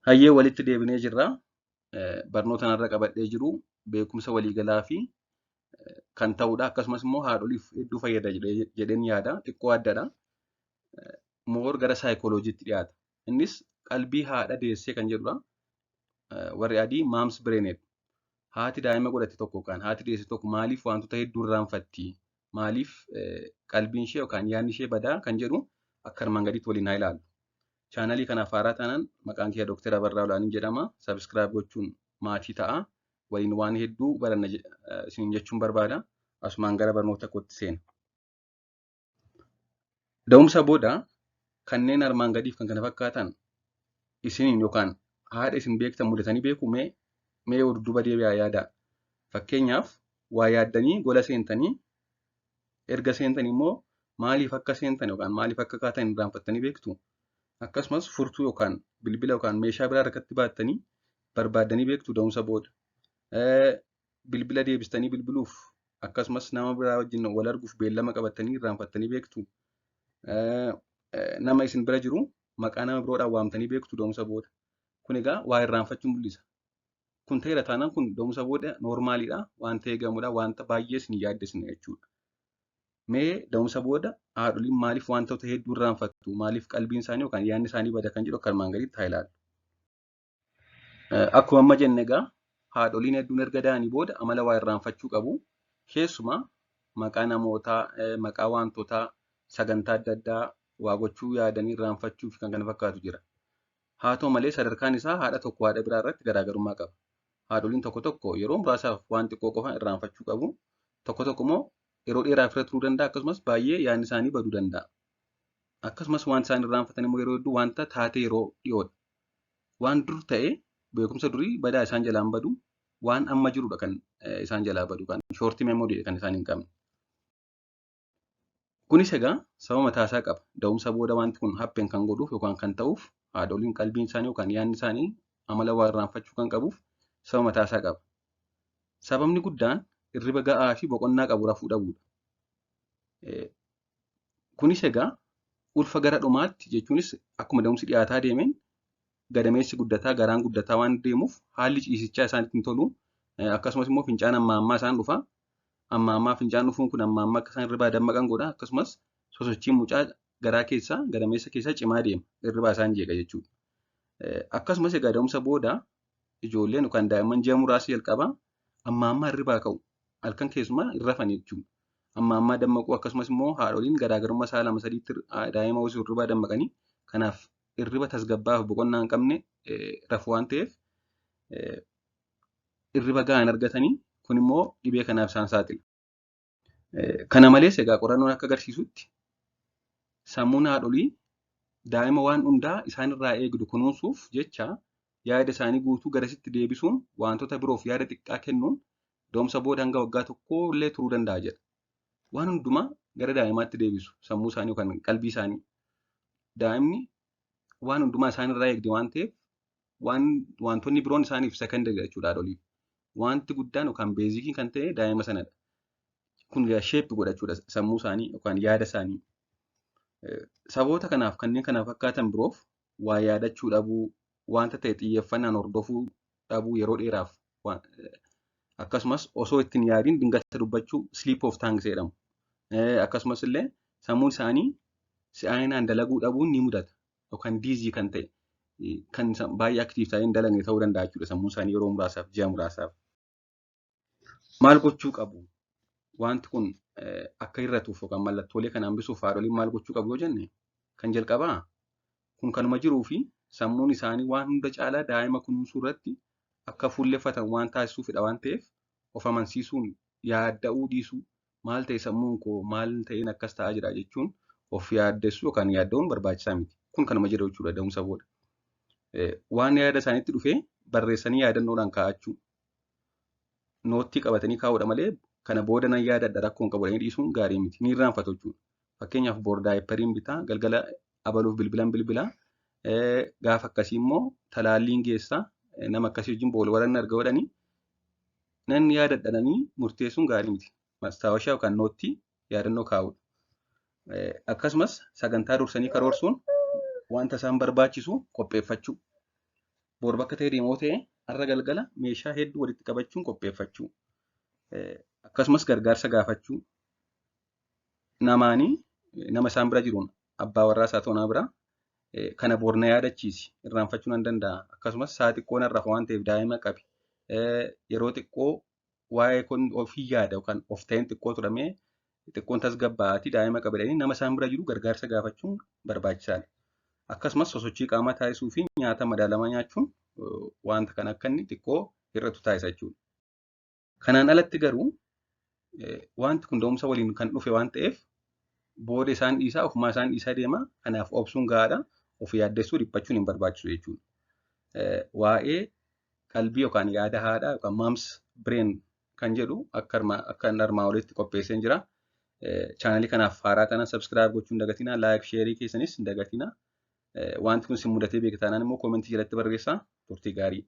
Hayyee walitti deebinee jirra. Barnoota kanarra qabadhee jiru beekumsa waliigalaa fi kan ta'udha. Akkasumas immoo haadholiif hedduu fayyada jedheen yaada. Xiqqoo addadha. More gara saayikooloojiitti dhiyaata. Innis qalbii haadha deessee kan jedhudha. Warri adii mom's brain jedhu. Haati daa'ima godhatte tokko yookaan haati deesse tokko maaliif wantoota hedduu irraanfatti? Maaliif qalbiin ishee yookaan yaadni ishee badaa kan jedhu akka armaan gadiitti waliin haa ilaallu. Chaanalii kanaaf haaraa taanaan maqaan kiyya Dooktar Abarraa Olaanii jedhama. Subscribe gochuun maatii ta'a. Waliin waan hedduu baranna isiniin jechuun barbaada. Asumaan gara barnoota kootti seena. Da'umsa booda kanneen armaan gadiif kan kana fakkaatan isiniin yookaan haadha isin beektan mudatanii beeku mee mee dudduuba deebi'aa yaadaa. Fakkeenyaaf, waa yaaddanii gola seentanii, erga seentanii immoo maaliif akka seentan yookaan maaliif akka kaatan irraanfattanii beektu? Akkasumas furtuu yookaan bilbila yookaan meeshaa biraa harkatti baattanii barbaaddanii beektu da'umsa booda? Bilbila deebistanii bilbiluuf, akkasumas nama biraa wajjin wal arguuf beellama qabattanii irraanfattanii beektu? Nama isin bira jiru maqaa nama biroodhaan waamtanii beektu da'umsa booda? Kun egaa waa irraanfachuu mul'isa. Kun ta'eera taanaan kun da'umsa booda normaliidha. Wanta eegamudha. Wanta baay'ee isin yaaddessine jechuudha. Mee da'umsa booda haadholiin maaliif wantoota hedduu irraanfattu? Maaliif qalbiin isaanii yookaan yaadni isaanii bada kan jedhu akka armaan gadiitti haa ilaallu. Akkuma amma jenne egaa, haadholiin hedduun erga da'anii booda amala waa irraanfachuu qabu. Keessumaa maqaa namootaa, maqaa wantootaa, sagantaa adda addaa, waa gochuu yaadanii irraanfachuu fi kan kana fakkaatu jira. Haa ta'u malee, sadarkaan isaa haadha tokko haadha biraa irratti garaagarummaa qaba. Haadholiin tokko tokko yeroo muraasaaf waan xiqqoo qofa irraanfachuu qabu. Tokko tokko immoo yeroo dheeraaf irra turuu danda'a, akkasumas baay'ee yaadni isaanii baduu danda'a. Akkasumas waan isaan irraanfatan immoo yeroo hedduu wanta taatee yeroo dhiyoodha. Waan dur ta'e, beekumsa durii badaa isaan jalaan badu, waan amma jirudha kan isaan jalaa badu, kan short memory kan isaan hin qabne. Kunis egaa sababa mataasaa qaba. Da'umsa booda wanti kun happen kan godhuuf yookaan kan ta'uuf, haadholiin qalbiin isaanii yookaan yaadni isaanii amala waa irraanfachuu kan qabuuf sababa mataasaa qaba. Sababni guddaan hirriba ga'aa fi boqonnaa qabu rafuu dhabuudha. Kunis egaa ulfa gara dhumaatti, jechuunis akkuma da'umsi dhiyaataa deemeen gadameessi guddataa, garaan guddataa waan deemuuf haalli ciisichaa isaanitti hin tolu. Akkasumas immoo fincaan amma ammaa isaan dhufa. Amma ammaa fincaan dhufuun kun amma ammaa akka isaan hirribaa dammaqan godha. Akkasumas sosochiin mucaa garaa keessaa, gadameessa keessaa cimaa deema. Hirribaa isaan jeeqa jechuudha. Akkasumas egaa da'umsa booda ijoolleen yookaan daa'imman ji'a muraasa jalqabaa amma ammaa hirribaa ka'u. Halkan keessumaa hin rafan jechuudha. Amma ammaa dammaquu, akkasumas immoo haadholiin garaagarummaa sa'a 2 sadiitti daa'ima osoo hirribaa dammaqanii, kanaaf hirriba tasgabbaa'aa fi boqonnaa hin qabne rafu waan ta'eef hirriba gahaa hin argatanii, kun immoo dhibee kanaaf isaan saaxila. Kana malees egaa qorannoon akka agarsiisutti sammuun haadholii daa'ima waan hundaa isaanirraa eegdu kunuunsuuf jecha yaada isaanii guutuu garasitti deebisuun wantoota biroof yaada xiqqaa kennuun da'umsa booda hanga waggaa tokkoo illee turuu danda'a jedha. Waan hundumaa gara daa'imaatti deebisu sammuu isaanii yookaan qalbii isaanii. Daa'imni waan hundumaa isaanirraa eegdi waan ta'eef waan wantoonni biroon isaaniif secondary jechuudha haadholiif. Wanti guddaan yookaan basicii kan ta'e daa'ima sanadha. Kun shape godhachuudha sammuu isaanii yookaan yaada isaanii. Sababoota kanaaf kanneen kana fakkaatan biroof waa yaadachuu dhabuu, wanta ta'e xiyyeeffannaan hordofuu dhabuu yeroo dheeraaf, akkasumas osoo ittiin yaadiin dingata dubbachuu, slip of tongue jedhamu. Akkasumas illee sammuun isaanii si'aayinaan dalaguu dhabuun ni mudata. Yookaan dizzy kan ta'e, kan baay'ee active ta'ee hin dalagne ta'uu danda'a jechuudha sammuun isaanii yeroo muraasaaf, ji'a muraasaaf. Maal gochuu qabu? Wanti kun akka hir'atuuf yookaan mallattoolee kana hambisuuf haadholiin maal gochuu qabu yoo jenne, kan jalqabaa kun kanuma jiruu fi sammuun isaanii waan hunda caalaa daa'ima kunuunsuu irratti akka fuulleffatan waan taasisuufidha waan ta'eef, of amansiisuun yaadda'uu dhiisuu, maal ta'e sammuun koo, maal ta'een akkas ta'aa jira jechuun of yaaddessuu yookaan yaadda'uun barbaachisaa miti. Kun kanuma jira jechuudha da'umsa booda. Waan yaada isaaniitti dhufee barreessanii yaadannoodhaan kaa'achuu. Note qabatanii kaa'uudha malee kana booda nan yaadadha, rakkoon qabu jedhanii dhiisuun gaarii miti. Ni irraanfatu jechuudha. Fakkeenyaaf, boor diaperiin bitaa, galgala abaluuf bilbilan bilbilaa. Gaafa akkasii immoo talaalliin geessaa, nama akkasii wajjin bool waranna arga godhanii nan yaadadha murteessuun gaarii miti. Mastaawashaa yookaan note yaadannoo kaa'uudha. Akkasumas sagantaa dursanii karoorsuun wanta isaan barbaachisu qopheeffachuu. Bor bakka ta'e deemoo ta'e har'a galgala meeshaa hedduu walitti qabachuun qopheeffachuu. Akkasumas gargaarsa gaafachuu. Namaanii nama isaan bira jiruun abbaa warraa isaa ta'u nama biraa kana bor na yaadachiisi irraanfachuu nan danda'a. Akkasumas sa'a xiqqoo narra waan ta'eef daa'ima qabi. Yeroo xiqqoo waa'ee kun ofii yaada yookaan of ta'een xiqqoo turamee xiqqoon tasgabbaa'aatii daa'ima qabi jedhanii nama isaan bira jiru gargaarsa gaafachuun barbaachisaadha. Akkasumas sosochii qaamaa taasisuu fi nyaata madaalamaa nyaachuun wanta kana akka inni xiqqoo hir'atu taasisa jechuudha. Kanaan alatti garuu wanti kun da'umsa waliin kan dhufe waan ta'eef booda isaan dhiisaa ofumaa isaan dhiisaa deema. Kanaaf obsuun gahaadha. Of yaaddessuu dhiphachuun hin barbaachisu jechuudha. Waa'ee qalbii yookaan yaada haadhaa yookaan mom's brain kan jedhu akka armaan olitti qopheesseen jira. Chaanalii kanaaf haaraa taanaan subscribe gochuu hin dagatinaa. Like, share keessanis hin dagatinaa. Wanti kun isin mudatee beeka taanaan immoo koomentii jalatti barreessaa. Turtii gaarii.